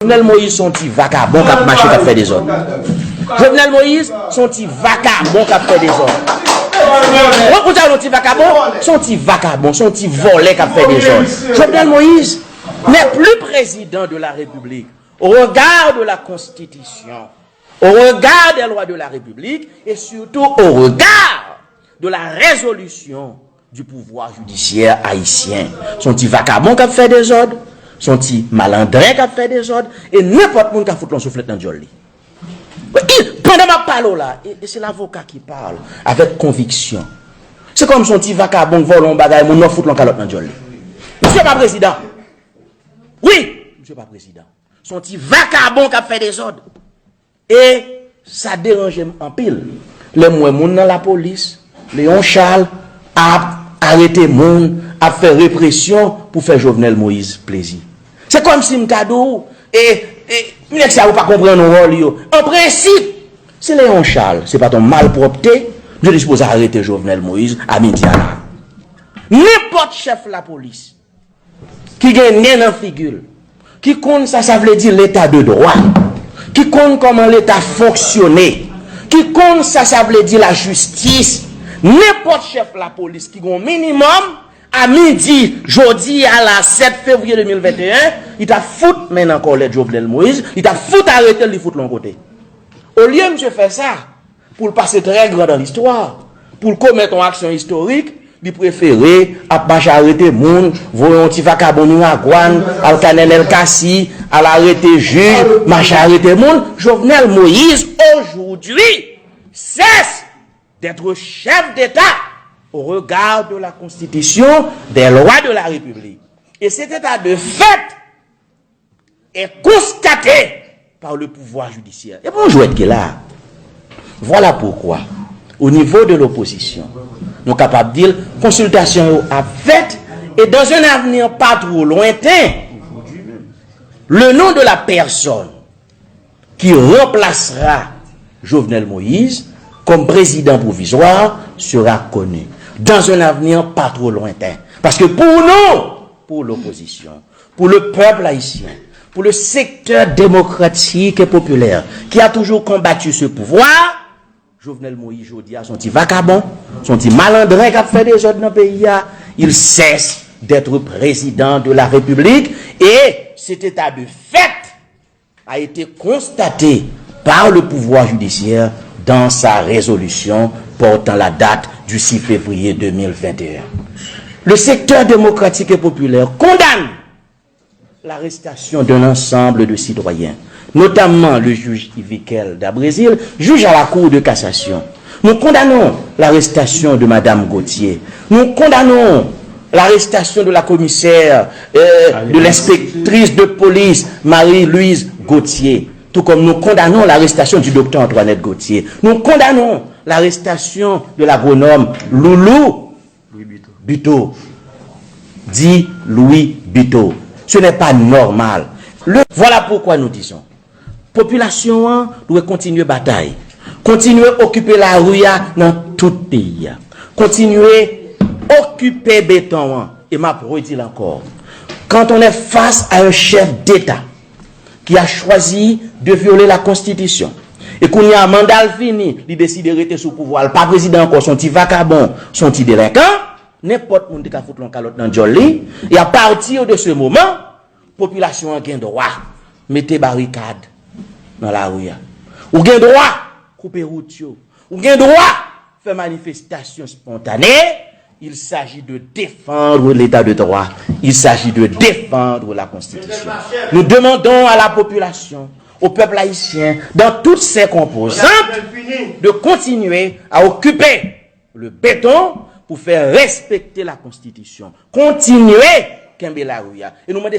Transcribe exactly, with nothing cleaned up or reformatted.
Jovenel Moïse se yon ti vakabon k ap mache, k ap fè dezòd. Jovenel Moïse se yon ti vakabon k ap fè dezòd. Ou, ou sa yon ti vakabon? Se yon ti vakabon, se yon ti vòlè k ap fè dezòd. Jovenel Moïse n'est plus président de la République au regard de la Constitution, au regard des lois de la République et surtout au regard de la résolution du pouvoir judiciaire haïtien. Se yon ti vakabon k ap fè dezòd, se yon ti malandren k ap fè dezòd, e nenpòt moun ka fout yon souflèt nan dyòl li. Wi, pandan m ap pale w la, e, e se lavoka ki pale avèk konviksyon. Se kòm se yon ti vakabon k vòlè yon bagay moun nan, fout yon kalòt nan dyòl li. Misye pa prezidan. Wi, misye pa prezidan. Se yon ti vakabon k ap fè dezòd. E sa deranje m anpil lè m wè moun nan lapolis, Léon Charles, ap arete moun, ap fè represyon pou fè Jovenel Moïse plezi. Se kòmsi m ta di w, e, e, nèg sa yo pa konprann wòl yo. An prensip, si Léon Charles se pa t yon malpwòpte, yo te sipoze arete Jovenel Moïse a midi a la. Nenpòt chèf lapolis ki gen nen nan figi l, ki konn sa sa vle di leta de dwa, ki konn kòman leta fonksyone, ki konn sa sa vle di lajistis, nenpòt chèf lapolis ki gen yon minimòm, a midi jodi a la sèt fevriye de mil venteyen, li t ap fout men nan kòlèt Jovenel Moïse, li t ap fout arete l, li fout l yon kote. Olye misye fè sa, pou l pase très grand dans l'histoire, pou l komèt yon aksyon istorik, li prefere ap mache arete moun, voye yon ti vakabon Miragwàn, al ka Nenel Cassy, al arete jij, mache arete moun. Jovenel Moïse, aujourd'hui, cesse d'être chef d'État au regard de la Constitution, des lois de la République. Et cet état de fait est constaté par le pouvoir judiciaire. E bon jwèt ki la. Voilà pourquoi, au niveau de l'opposition, nou kapab di l, konsiltasyon yo ap fèt, et dans un avenir pas trop lointain, le nom de la personne qui remplacera Jovenel Moïse comme président provisoire sera connu dans un avenir pas trop lointain. Parce que pour nous, pour l'opposition, pour le peuple haïtien, pour le secteur démocratique et populaire qui a toujours combattu ce pouvoir, Jovenel Moïse, jodi a, se yon ti vakabon, se yon ti malandren k ap fè dezòd nan peyi a. Il cesse d'être président de la République et cet état de fait a été constaté par le pouvoir judiciaire dans sa résolution portant la date du six février deux mille vingt et un. Le secteur démocratique et populaire condamne l'arrestation d'un ensemble de citoyens, notamment le juge Yvikel Dabrésil, juge à la Cour de cassation. Nous condamnons l'arrestation de Madame Gauthier. Nous condamnons l'arrestation de la commissaire, euh, de l'inspectrice de police Marie-Louise Gauthier. Tout comme nous condamnons l'arrestation du docteur Antoinette Gauthier. Nous condamnons l'arrestation de l'agronome Loulou Buteau, dit Louis Buteau. Ce n'est pas normal. Le, voilà pourquoi nous disons, popilasyon an dwe kontinye batay, kontinye okipe lari a nan tout peyi a, kontinye okipe beton an. E m ap redi l ankò, quand on est face à un chef d'État qui a choisi de violer la Constitution, e kounye a manda l fini, li deside rete sou pouvwa, l pa prezidan ankò, se yon ti vakabon, se yon ti delenkan, nenpòt moun te ka fout l yon kalòt nan dyòl li. E à partir de ce moment, popilasyon an gen dwa mete barikad nan lari a. Ou gen dwa koupe wout yo. Ou gen dwa fè manifestasyon spontane. Il s'agit de défendre l'état de droit. Il s'agit de défendre la Constitution. Nous demandons à la population, au peuple haïtien, dans toutes ses composantes, de continuer à occuper le béton pour faire respecter la Constitution. Continuer kenbe lari a. E nou mande